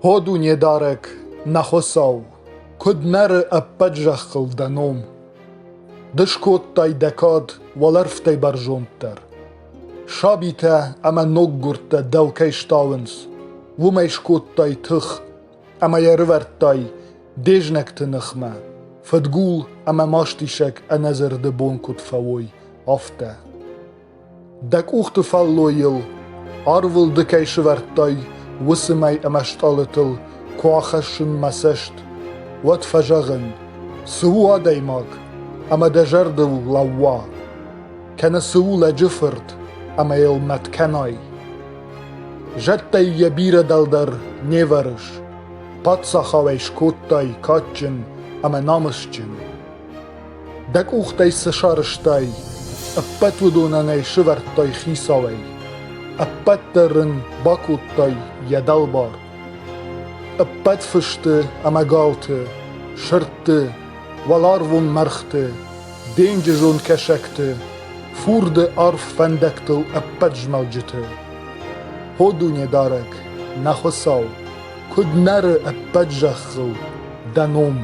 О Дунедарӕг, нӕ Хуыцау, куыд нӕры ӕппӕт зӕххыл дӕ ном! Ды скодтай дӕ кад уӕлӕрвтӕй бӕрзонддӕр. Сабитӕ ӕмӕ ноггуырдтӕ дӕу кӕй стауынц, уымӕй скодтай тых ӕмӕ йӕ рывӕрдтай де знӕгты ныхмӕ, фыдгул ӕмӕ мастисӕг ӕнӕдзырды бон куыд фӕуой, афтӕ. Дӕ къухты фӕллойыл, арвыл ды кӕй сывӕрдтай, уыцы мӕй ӕмӕ стъалытыл куы ахӕссын мӕ цӕст, уӕд фӕзӕгъын, цы у адӕймаг, ӕмӕ дӕ зӕрдыл лӕууа, кӕнӕ цы у лӕджы фырт, ӕмӕ йыл мӕт кӕнай. Зӕдтӕй йӕ бирӕ дӕлдӕр не вӕрыс, паддзахау ӕй скодтай кадджын ӕмӕ намысджын. Дӕ къухтӕй цы сарӕзтай, ӕппӕт уыдонӕн ӕй сывӕрдтай хицауӕй, ӕппӕт дӕр ын бакодтай йӕ дӕлбар. Ӕппӕт фысты ӕмӕ галты, сырдты, уӕларвон мӕргъты, денджызон кӕсӕгты, фурды арф фӕндӕгтыл ӕппӕт змӕлджыты. О Дунедарӕг, нӕ Хуыцау, куыд нӕры ӕппӕт зӕххыл дӕ ном!